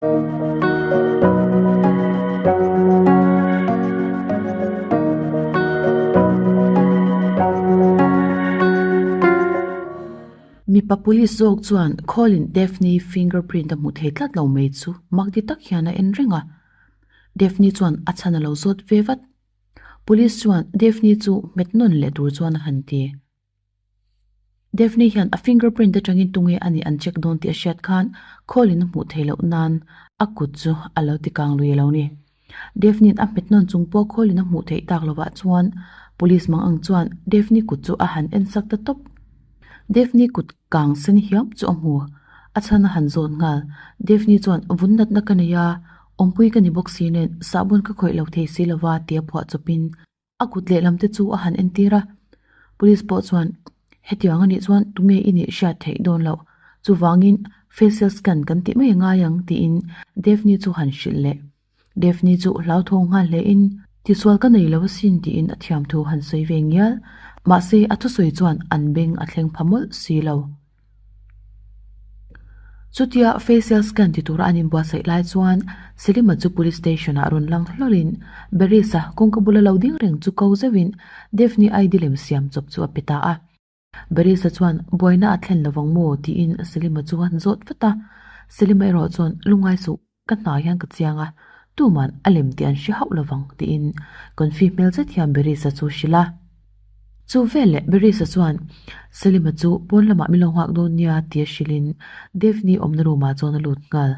Mipa police zawk chuan Colin Daphne fingerprint a hmuh thei tlat lo mai chu mak ti tak hian a en reng a. Daphne chuan a chhan a lo zawt ve vat. Police chuan Daphne chu hmet nawn leh tur chuan a han ti. Daphne hian a fingerprint atangin tunge a nih an check dawn tih a hriat khan Colin a hmuh theih loh nan a kut chu a lo ti kang lui lo ni. Daphne-in a hmet nawn chung pawh Colin a hmuh theih tak lovah chuan police mang ang chuan Daphne kut chu a han en sak ta tawp. Daphne kut kang sen hiam chu a hmu. A chhan a han zawn nghal. Daphne chuan vun natna ka nei a, awmpui ka ni bawk si nen sahbawn ka khawih lo thei si lova tia phuah chawpin A kut lehlam te chu a han entir a, police pawh chuan hetiang anih chuan tunge i nih hriat theih dawn loh, chuvangin facial scan kan tih mai a ngai ang tiin Daphne chu han hrilh leh. Daphne chu hlauthawng nghal hle in tisual ka nei lo asin tiin a thiam thu han sawi ve ngial, mahse a thusawi chuan an beng a thleng pha mawlh si lo. Chutia facial scan ti tura an inbuatsaih lai chuan Selima chu police station ah rawn lang hlawlin Barris-a kawngka bula lo ding reng chu ko zeuhin Daphne ID lem siam chawp chu a pe ta a. Barris-a chuan buaina a thlen lovang maw tiin Selima chu a han zawt vat a. Selima erawh chuan lungngai suh ka hna hian ka chiang a, tuman a lem tih an hre hauh lovang tiin confi hmel zet hian Berisa chu hrilh a. Chu veleh Berisa chuan Selima chu pawn lamah min lo nghak dawn nia tia hrilhin Daphne awmna room ah chuan a lut nghal.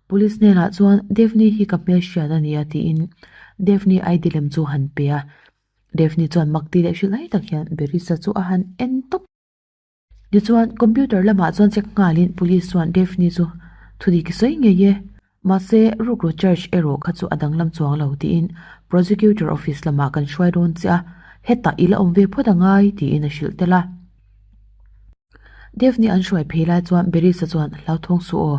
Police hnenah chuan Daphne hi ka hmelhriat a nia tiin Daphne ID lem chu han pe a. Daphne chuan mak ti leh hrilh ai tak hian Berisa chu a han en tawp. Tichuan, computer lamah chuan check nghalin police chuan Daphne chu thu dik i sawi ngei e, mahse rukru charge erawh kha chu a danglam chuang lo tiin prosecutor office lamah kan hruai dawn che a, hetah i la awm ve phawt angai tiin a hrilh tel a. Daphne an hruai phei lai chuan Berisa chuan hlauthawng suh aw,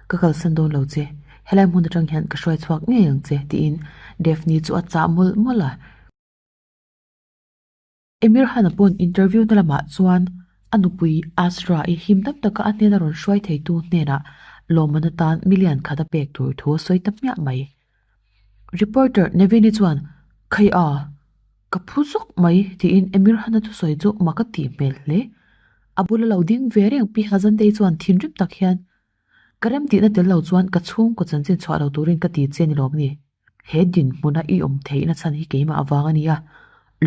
ka kalsan dawn lo che, helai hmun atang hian ka hruai chhuak ngei ang che tiin Daphne chu a chah mawlh mawlh a. Emir Hana pawn interview na lamah chuan a nupui Asra i him dam taka a hnena rawn hruai theitu hnenah lawmman atan million khat a pek tur thu a sawi ta hmiah mai. Reporter Nevin-i chuan, Khai a, ka phu zawk mai tiin Emir Hana thusawi chu mak a tih hmel hle. A bula lo ding ve reng Pi Hazandei chuan thinrim tak hian, Ka remtihna tel lo chuan ka chhungkaw chanchin chhuah lo turin ka ti che ni lawm ni? He dinhmuna i awm theihna chhan hi keimah avang a nia,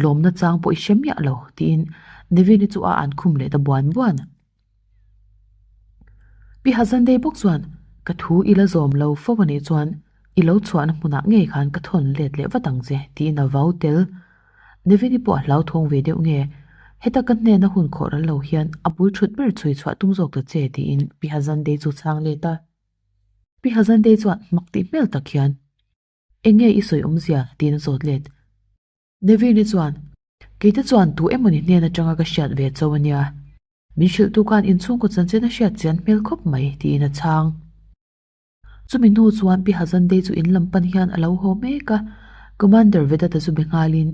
lawmna chang pawh i hre miah lo, tiin Nevin-i chu a an khum leh ta buan buan. Pi Hazandei bawk chuan, Ka thu i la zawm lo fo a nih chuan i lo chhuahna hmunah ngei khan ka thawn let leh vat ang che, tiin a vau tel. Nevin-i pawh a hlauthawng ve deuh nge, heta ka hnena hun khawh ral lo hian a bul thut ber chhui chhuah tum zawk ta che, tiin Pi Hazandei chu chhang let a. Pi Hazandei chuan mak tih hmel tak hian, Eng nge i sawi awmzia? tiin a zawt let. Nevin-i chuan, Keite chuan tu emawni hnen atanga ka hriat ve cho a nia. Min hrilhtu khan inchhungkaw chanchin a hriat chian hmel khawp mai, tiin a chhang. Chumi hnu chuan Pi Hazandei chu in lam pan hian a lo haw mek a, Commander Vedata chu be nghalin,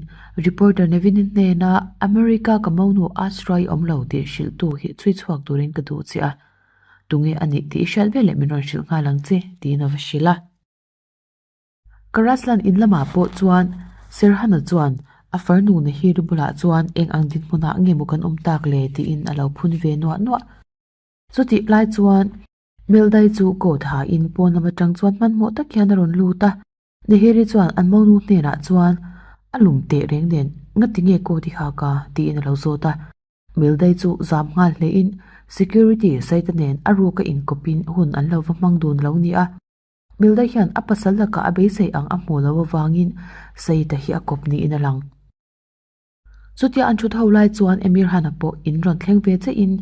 Reporter Nevin-i hnena America ka monu Asra-i awm lo tih hrilhtu hi chhui chhuak turin ka duh che a, tunge a nih tih i hriat veleh min rawn hrilh nghal ang che, tiin a va hrilh a. Karaslan in lamah pawh chuan Serhana chuan a farnu Nahiri bulah chuan eng ang dinhmunah nge maw kan awm tak le tiin a lo phun ve nuah nuah. Chutih lai chuan Meldai chu coat ha in pawn lam atang chuan hmanhmawh tak hian a rawn lut a. Nahiri chuan an monu hnenah chuan a lum teh reng nen ngati nge coat i hak a tiin a lo zawt a. Meldai chu zam nghal hle in security saita nen a ruk a inkawpin hun an lo va hmang dun lo nia. Milda hian a pasal lakah a beisei ang a hmuh loh avangin Saita hi a kawp niin a lang. Chutia an thut ho lai chuan Emir Hana pawh in rawn thleng ve che in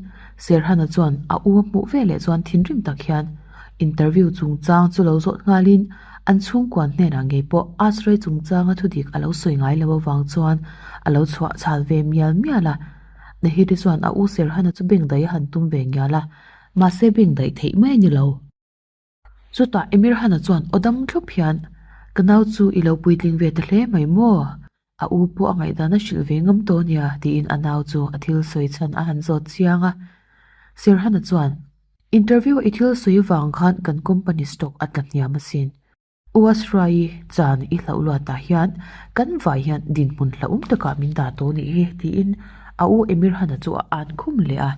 Serhana chuan a u a hmuh ve leh chuan thinrim tak hian interview chungchang chu lo zawt nghalin an chhungkuan hnenah ngei pawh Asray chungchanga thudik a lo sawi ngai lo avang chuan a lo chhuah chhal ve mial mial a. Nahiri chuan a u Serhana chu bengdaih a han tum ve ngial a, mahse bengdaih theih mai a ni lo. Chutah Emir Hana chuan aw dam thlup hian, Ka nau chu i lo puitling ve ta hle mai maw? A u pawh a ngaihdan a hrilh ve ngam tawh nia, tiin a nau chu a thil sawi chhan a han zawt chiang a. Sir Hana chuan, Interview i thil sawi vang khan kan company stock a tla hniam asin. U Asra-i chan i hlauh luatah hian kan vai hian dinhmun hlauhawm takah min dah tawh nih hi tiin a u Emirhan-a chu a an khum leh a.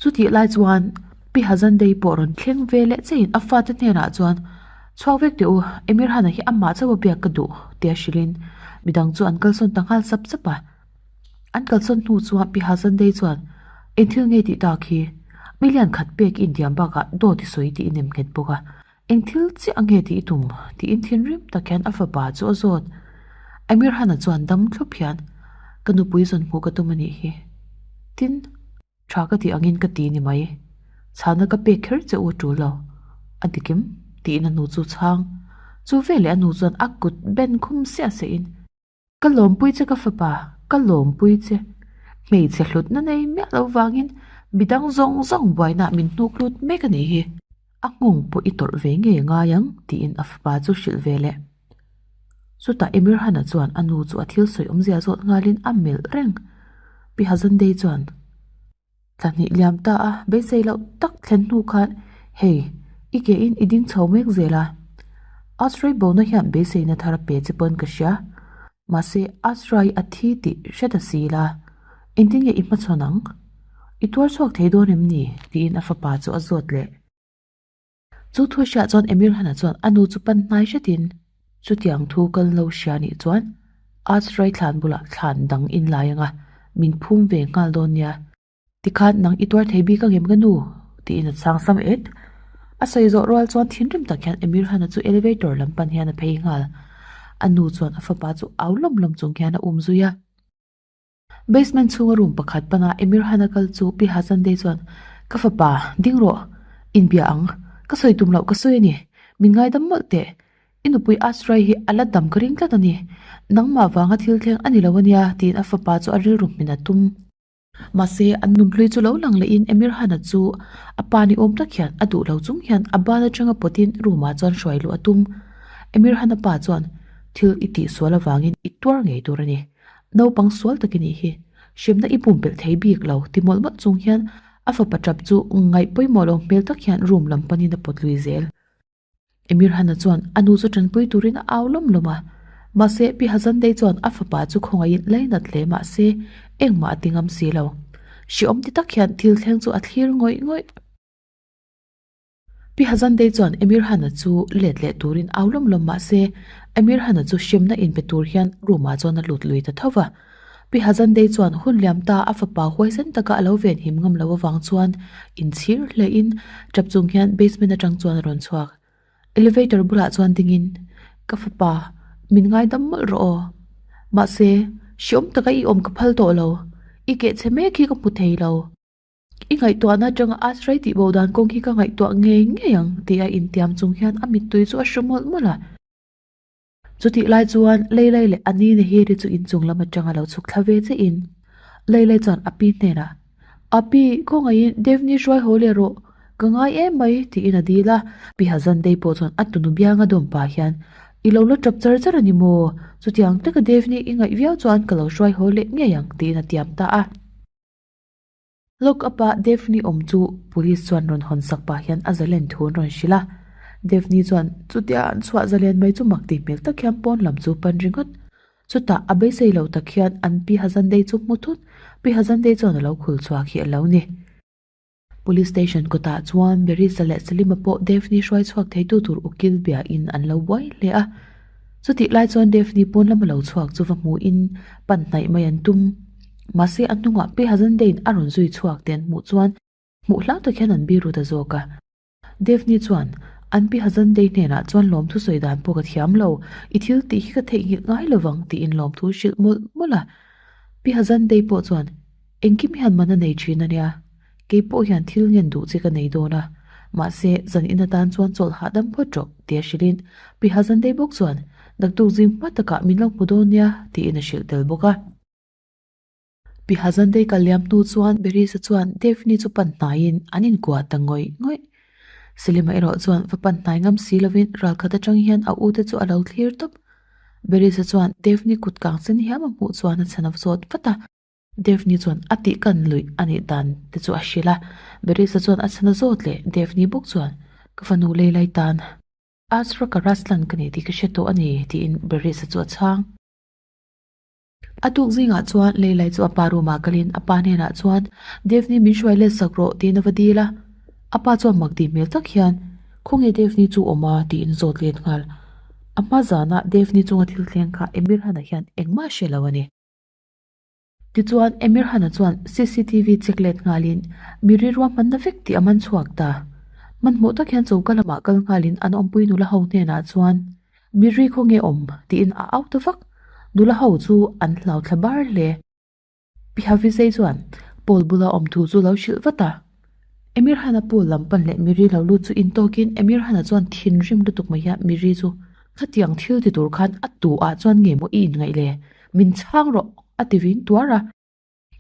Chutih lai chuan Pi Hazandei pawh rawn thleng ve leh chiahin a fate hnenah chuan Chhuak vek teh u, Emirhan-a hi amah chauh a biak ka duh tia hrilhin midang chu an kalsawn ta nghal sap sap a. An kalsawn hnu chuan Pi Hazandei chuan Eng thil ngei tih tak hi? Million khat pek i intiam bakah dawt i sawi tih i nem nghet bawk a. Eng thil chiah nge tih i tum? tiin thinrim tak hian a fapa chu a zawt. Amir Hana chuan dam thlup hian, Ka nupui zawn hmuh ka tum a nih hi. Tin, tha ka tih angin ka ti ni mai. Chhana ka pek kher che u a tul lo. A ti kim, tiin a nu chu chhang. Chu veleh a nu chuan a kut ben khum siah siahin, Ka lawmpui che ka fapa, ka lawmpui che. Hmeichhe hlutna nei miah lo vangin midang zawng zawng buainaah min hnuk lut mek a nih hi. A nghawng pawh i tawrh ve ngei a ngai ang tiin a fapa chu hrilh ve leh. Chutah Emir Hana chuan a nu chu a thil sawi awmzia zawt nghalin a melh reng. Pi Hazandei chuan. Thla hnih liam ta a, beisei loh tak thlen hnu khan hei i ke in i ding chho mek zel a. Asrai bona hian beiseina thar a pe che pawn ka hria. Mahse Asrai a thi tih hre ta si la, engtin nge i hmachhawn ang? I tuar chhuak thei dawn em ni? tiin a fapa chu a zawt leh. Chu thu hriah chuan Emir Hana chuan a nu chu pan hnai hretin chutiang thu kal lo hria nih chuan Azrai thlan bulah thlan dang in lai anga min phum ve nghal dawn nia. Tikhan nang i tuar thei bik angem ka nu? tiin a chhang sam et. A sawi zawh rual chuan thinrim tak hian Emir Hana chu elevator lam pan hian a phei nghal. A nu chuan a fapa chu au lawm lawm chung hian a um zui a. Basement chhunga room pakhat pana Emir Hana kal chu Pi Hazandei chuan, Ka fapa, ding rawh. Inbia ang. Ka sawi tum loh ka sawi a ni. Min ngaidam mawlh teh. I nupui Asrai hi a la dam ka ring tlat a ni. Nangmah vanga thil thleng a ni lo a nia, tiin a fapa chu a rilru hmin a tum. Mahse, an nunhlui chu lo lang lehin Emir Hana chu a pa ni awm tak hian a duh lo chung hian a ban atanga pawtin room ah chuan hruai luh a tum. Emir Hana pa chuan, Thil i tihsual avangin i tuar ngei tur a ni. Naupang sual tak i nih hi. Hremna i pumpelh thei bik lo ti mawlh mawlh chung hian a fapa tap chu ngaih pawimawh lo hmel tak hian room lam panin a pawt lui zel. Emir Hana chuan a nu chu tanpui turin a au lawm lawm a. Mahse Pi Hazandei chuan a fapa chu khawngaihin lainat hle mahse engmah a ti ngam si lo. Hreawm ti tak hian thil thleng chu a thlir ngawih ngawih. Pi Hazandei chuan Emir Hana chu let leh turin au lawm lawm mah se, Emir Hana chu hremna inpe tur hian room ah chuan a lut lui ta tho va. Pi Hazandei chuan hun liam ta a fapa huaisen taka a lo venhim ngam lo avang chuan inchhir hlein tap chung hian basement atang chuan a rawn chhuak. Elevator bulah chuan dingin, Ka fapa, min ngaidam mawlh rawh aw. Mahse, hreawm taka i awm ka phal tawh lo. I kehchhe mek hi ka hmu thei lo. I ngaihtuahna atanga Asrai tih bo dan kawng hi ka ngaihtuah ngei ngei ang tih a intiam chung hian a mittui chu a hru mawlh mawlh a. Chutih lai chuan Leilai leh a ni Nehiri chu inchung lam atanga lo chhuk thla ve chiahin Leilai chuan a pi hnenah, A pi, khawngaihin Devni hruai haw leh rawh, ka ngai em mai tiin a dil a. Pi Hazandei pawh chuan a tunu bianga dawm pah hian, I lo la tap char char a ni maw? Chutiang taka Devni i ngaih viau chuan ka lo hruai haw leh ngei ang tiin a tiam ta a. Lock up ah Daphne awm chu police chuan rawn hawn sak pah hian a zalen thu an rawn hrilh a. Daphne chuan chutia an chhuah zalen mai chu mak tih hmel tak hian pawn lam chu pan ringawt. Chutah a beisei lo tak hian an Pi Hazandei chu hmu thut. Pi Hazandei chuan a lo khul chhuak hi a lo ni. Police station kawtah chuan Berisa leh Salima pawh Daphne hruai chhuak theitu tur ukil bia in an lo buai hle a. Chutih lai chuan Daphne pawn lama lo chhuak chu va hmuhin pan hnaih mai an tum. Mahse a hnungah Pi Hazandein a rawn zui chhuak te an hmuh chuan hmuh hlau tak hian an biru ta zawk a. Daphne chuan an Pi Hazandei hnenah chuan lawmthu sawi dan pawh ka thiam lo, i thil tih hi ka theihnghilh ngai lovang tiin lawmthu hrilh mawlh mawlh a. Pi Hazandei pawh chuan engkim hian man a nei thin a nia, kei pawh hian thil ngen duh che ka nei dawn a, mahse zan in atan chuan chawlh hahdam phawt rawh tia hrilhin Pi Hazandei bawk chuan naktuk zing hma takah min lo hmu dawn nia tiin a hrilh tel bawk a. Pi Hazandei kal liam hnu chuan Berisa chuan Daphne chu pan hnaiin an inkuah ta ngawih ngawih. Selima erawh chuan va pan hnai ngam si lovin ralkhat atang hian a ute chu a lo thlir tawp. Berisa chuan Daphne kut kang sen hiam a hmuh chuan a chhan a zawt vat a. Daphne chuan a tih kan luih a nih dan te chu a hrilh a. Berisa chuan a chhan a zawt leh Daphne bawk chuan, Ka fanu Leilai tan Azra ka Raslan ka ni tih ka hre tawh a ni, tiin Berisa chu a chhang. A tuk zingah chuan Leilai chu a pa room ah kalin a pa hnenah chuan, Daphne min hruai let sak rawh, tiin a va dil a. A pa chuan mak tih hmel tak hian, Khawnge Daphne chu awm a? tiin zawt let nghal. A hma zanah Daphne chunga thil thleng kha Emir Hana hian engmah a hre lo a ni. Tichuan, Emir Hana chuan cctv check let nghalin Miri ruahmanna vek tih a man chhuak ta. Hmanhmawh tak hian choka lamah kal nghalin an awmpui nula ho hnenah chuan, Miri khawnge awm? tiin a au ta vak. Nula ho chu an hlau thla bar hle. Pi Havizei chuan Paul bula awm thu chu lo hrilh vat a. Emir Hana pool lam pan leh Miri lo lut chu intawkin Emir Hana chuan thinrim lutuk mai hian Miri chu khatiang thil ti tur khan a tu ah chuan nge maw i inngaih le? Min chhang rawh! a ti vin tuar a.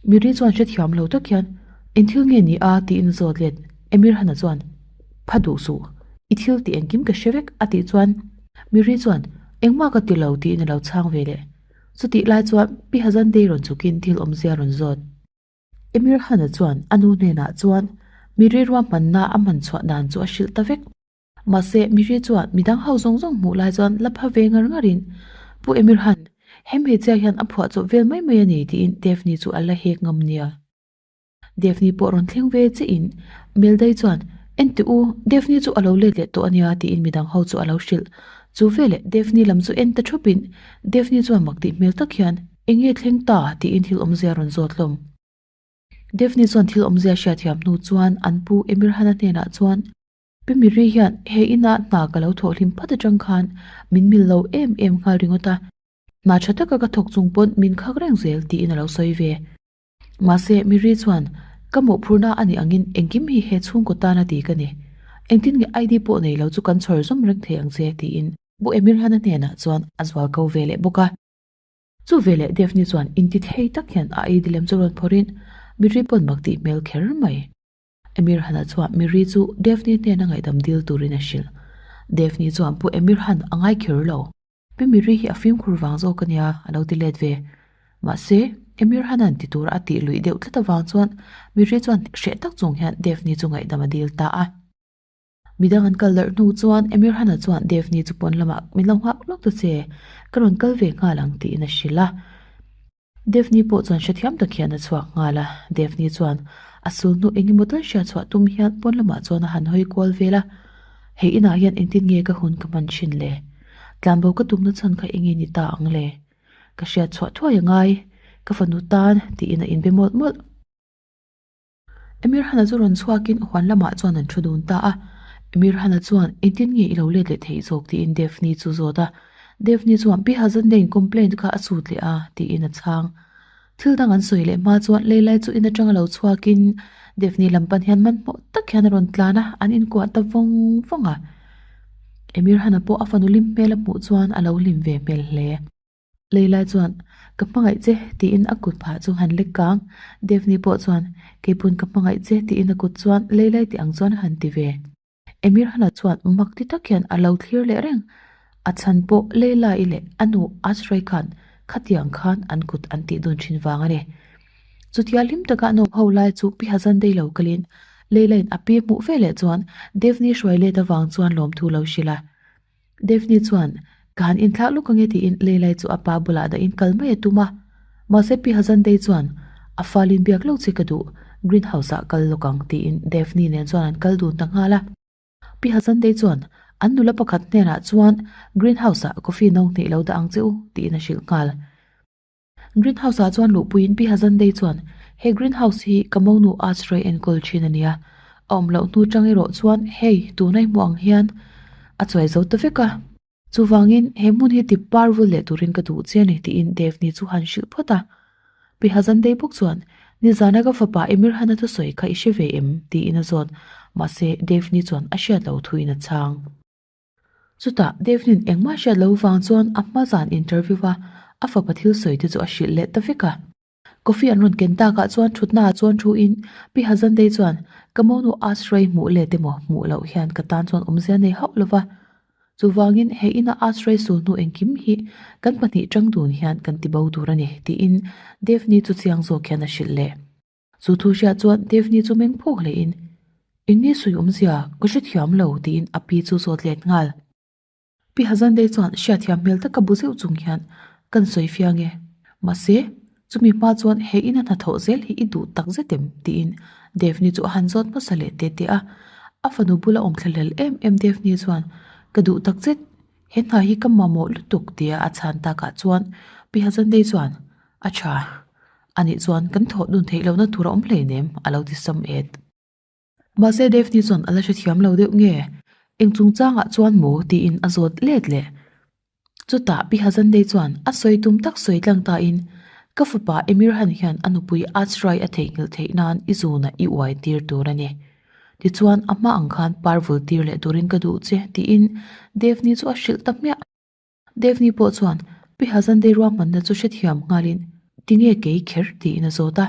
Miri chuan hrethiam lo tak hian Eng thil nge ni a? tiin zawt let. Emir Hana chuan Pha duh suh, i thil tih engkim ka hre vek a tih chuan Miri chuan Engmah ka ti lo tiin a lo chhang ve leh. Chutih lai chuan Pi Hazandei rawn chhukin thil awmzia rawn zawt. Emir Hana chuan a nu hnenah chuan Miri ruahmanna a hman chhuah dan chu a hrilh ta vek. Mahse, Miri chuan midang ho zawng zawng hmuh lai chuan la pha ve ngar ngarin, Pu Emir Han, he hmeichhia hian a phuah chawp vel mai mai a ni tiin Daphne chu a la hek ngam nia. Daphne pawh rawn thleng ve chiahin Meldai chuan, Enteh u, Daphne chu a lo let leh tawh a nia tiin midang ho chu a lo hrilh. Chu veleh Daphne lam chu en ta thupin Daphne chuan mak tih hmel tak hian, Enge thleng ta? tiin thil awmzia rawn zawt hlawm. Daphne chuan thil awmzia hriatthiam hnu chuan an pu Emir Hana hnenah chuan, Pi Miri hian he ina hna ka lo thawh hlim phat atang khan min mil lo em em nghal ringawt a, hna tha taka ka thawk chung pawn min khak reng zel tiin a lo sawi ve. Mahse, Miri chuan, Ka mawhphurhna a nih angin engkim hi he chhungkaw tan a ti ka ni. Engtin nge ID pawh nei lo chu kan chhawr zawm reng thei ang che tiin Pu Emir Hana hnenah chuan a zual ko ve leh bawk a. Chu veleh Daphne chuan inti thei tak hian a ei dilem chu rawn phawrhin Miri pawn mak tih hmel kher mai. Emir Hana chuan Miri chu Daphne hnena ngaihdam dil turin a hrilh. Daphne chuan Pu Emir Han a ngai kher lo. Pi Miri hi a fimkhur vang zawk a nia a lo ti let ve. Mahse, Emir Hana'n ti tura a tih luih deuh tlat avang chuan Miri chuan hreh tak chung hian Daphne chu ngaihdam a dil ta a. Midang an kal darh hnu chuan Emir Hana chuan Daphne chu pawn lamah min lo nghak lawk ta che, ka rawn kal ve nghal ang tiin a hrilh a. Daphne pawh chuan hrethiam tak hian a chhuak nghal a, Daphne chuan a sul hnu eng emaw tal hriat chhuah tum hian pawn lamah chuan a han hawi kual vel a, Hei inah hian engtin nge ka hun ka hman thin le? Tlanbo ka tumna chhan kha eng nge ni ta ang le? Ka hriat chhuah thuai a ngai, ka fanu tan tiin a inbe mawlh mawlh. Emir Hana chu rawn chhuakin huan lamah chuan an thu dun ta a. Emir Hana chuan, Engtin nge i lo let leh theih zawk? tiin Daphne chu zawt a. Daphne chuan, Pi Hazandein complaint kha a chhut leh a, tiin a chhang. Thil dang an sawi leh hma chuan Leilai chu in atanga lo chhuakin Daphne lam pan hian hmanhmawh tak hian a rawn tlan a, an inkuah ta vawng vawng a. Emir Hana pawh a fanu hlim hmel a hmuh chuan a lo hlim ve hmel hle. Leila chuan, Ka hmangaih che, tiin a kut phah chu han lek kang. Daphne pawh chuan, Keipawn ka hmangaih che, tiin a kut chuan Leilai tih ang chuan a han ti ve. Emir Hana chuan mak ti tak hian a lo thlir leh reng. A chhan pawh Leila-i leh a nu Ashrei khan khatiang khan an kut an tih dun thin vang a ni. Chutia hlim taka an awm ho lai chu Pi Hazandei lo kalin Leila-in a pi hmuh ve leh chuan Daphne hruai let avang chuan lawmthu lo hrilh a. Daphne chuan, Ka han inthlak lawk ange tiin Leilai chu a pa bulah dahin kal mai a tum a. Mahse Pi Hazandei chuan, A falin biak lo che ka duh, greenhouse ah kal lawk ang tiin Daphne nen chuan an kal dun ta nghal a. Pi Hazandei chuan an nula pakhat hnenah chuan, Greenhouse ah coffee no hnih lo dah ang che u tiin a hrilh nghal. Greenhouse ah chuan luhpuiin Pi Hazandei chuan, He greenhouse hi ka monu Ashray enkawl thin a nia. A awm loh hnu chang erawh chuan hei tuna i hmuh ang hian a chuai zo ta vek a. Chuvangin he hmun hi tip par vul leh turin ka duh che a ni tiin Daphne chu han hrilh phawt a. Pi Hazandei bawk chuan, Nizana ka fapa Emir Hana thusawi kha i hre ve em? tiin a zawt. Mahse Daphne chuan a hriat lo thuin a chhang. Chutah Devlin engmah hriat lo vang chuan a hma zan interview a a fapa thil sawi te chu a hrilh leh ta vek a. Coffee an rawn ken takah chuan thutna ah chuan thu in Pi Hazandei chuan ka monu Ashrei hmuh let emaw hmuh loh hian ka tan chuan awmzia nei hauh lo va. Chuvangin he ina Asrai sulhnu engkim hi kan pahnih tang dun hian kan ti bo tur a ni, tiin Devni chu chiang zawk hian a hrilh leh. Chu thu hriat chuan Devni chu meng phawk hlein, Eng nge sawi awmzia ka hrethiam lo, tiin a pi chu zawt let nghal. Pi Hazandei chuan hriatthiam hmel taka bu zeuh chung hian, Kan sawi fiang e. Mahse, chumi hma chuan he ina hnathawh zel hi i duh tak zet em? tiin Devni chu a han zawt hmasa leh te te a. A fanu bula awm thlahlel em em Devni chuan, Ka duh tak zet, he hna hi ka mamawh lutuk tia a chhan takah chuan Pi Hazandei chuan, A tha. Anih chuan kan thawh dun theih lohna tur a awm hleinem a lo ti sam et. Mahse Daphne chuan a la hrethiam lo deuh nge, eng chungchangah chuan maw tiin a zawt let leh. Chutah Pi Hazandei chuan a sawi tum tak sawi tlang tain, Ka fapa Emir Han hian a nupui Azrai a theihnghilh theih nan i zunah i uai tir tur a ni. Tichuan a hma ang khan par vul tir leh turin ka duh che tiin Daphne chu a hrilh ta hmiah. Devni pawh chuan Pi Hazandei ruahmanna chu hrethiam nghalin Tinge kei kher tiin a zawt a.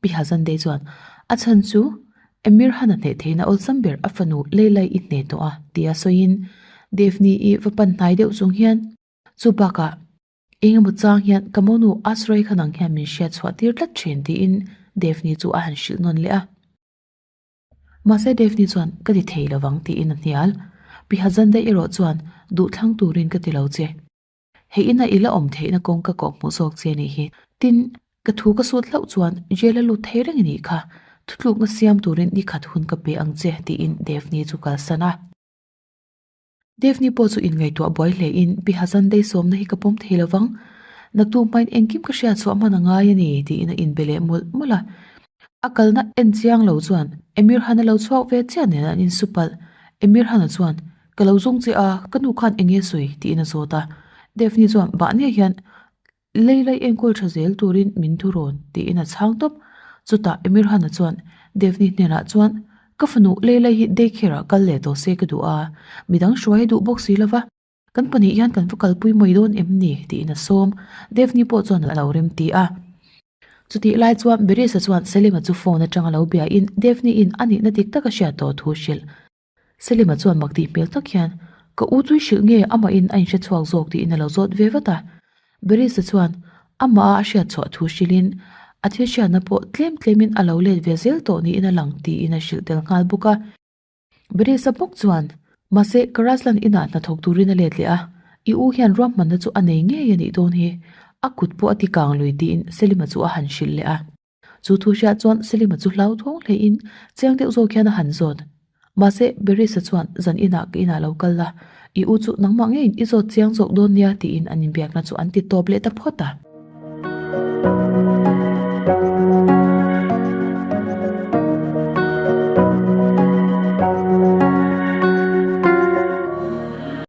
Pi Hazandei chuan A chhan chu Emir Han a hneh theihna awlsam ber a fanu Leilai i hneh tawh a tia sawiin Devni i va pan hnai deuh chung hian Chu bakah eng emaw chang hian ka monu Asrai kha nang hian min hriat chhuah tir tlat thin tiin Devni chu a han hrilh nawn leh a. Mahse Daphne chuan ka ti thei lovang tiin a hnial. Pi Hazandai erawh chuan duhthlang turin ka ti lo che. Hei ina i la awm theihna kawng ka kawh hmuh zawk che anih hi. Tin, ka thu ka sut hlauh chuan jail a lut thei reng anih kha. Thutlukna siam turin nikhat hun ka pe ang che tiin Daphne chu kalsan a. Daphne pawh chu inngaihtuah buai hle in Pi Hazandei sawmna hi ka pawm thei lo vang, naktuk hmain engkim ka hriat chhuah hman a ngai a ni tiin a inbe leh mawlh mawlh a. A kalna en chiang lo chuan Emir Han a lo chhuak ve chiah nen an insu palh. Emir Han-a chuan, Ka lo zung che a, ka nu khan eng nge sawi? tiin a zawt a. Daphne chuan mahni hian Lei lai enkawl tha zel turin min thu rawn, tiin a chhang tawp. Chutah Emir Hana chuan Devni hnenah chuan, Ka fanu lei lai hi daycare ah kal leh tawh se ka duh a, midang hruai a duh bawk si lova, kan pahnih hian kan va kalpui mai dawn em ni? tiin a sawm. Devni pawh chuan a lo remti a. Chutih lai chuan Berisa chuan Selima chu phone atanga lo biain Devni in a nihna dik tak a hriat tawh thu hrilh. Selima chuan mak tih hmel tak hian, Ka u chu i hrilh nge amahin a inhre chhuak zawk tiin a lo zawt ve vat a. Berisa chuan amah a a hriat chhuah thu hrilhin a thil hriatna pawh tlem tlemin a lo let ve zel tawh niin a lang tiin a hrilh tel nghal bawk a. Berisa bawk chuan, Mahse, Karaslan inah hnathawk turin a let leh a, i u hian ruahmanna chu a nei ngei a nih dawn hi, a kut pawh a ti kang lui tiin Selima chu a han hrilh leh a. Chu thu hriat chuan Selima chu hlauthawng hlein chiang deuh zawk hian a han zawt. Mahse, Berisa chuan zan inah ka inah lo kal la, i u chu nangmah ngeiin i zawt chiang zawk dawn nia tiin an inbiakna chu an ti tawp leh ta phawt a.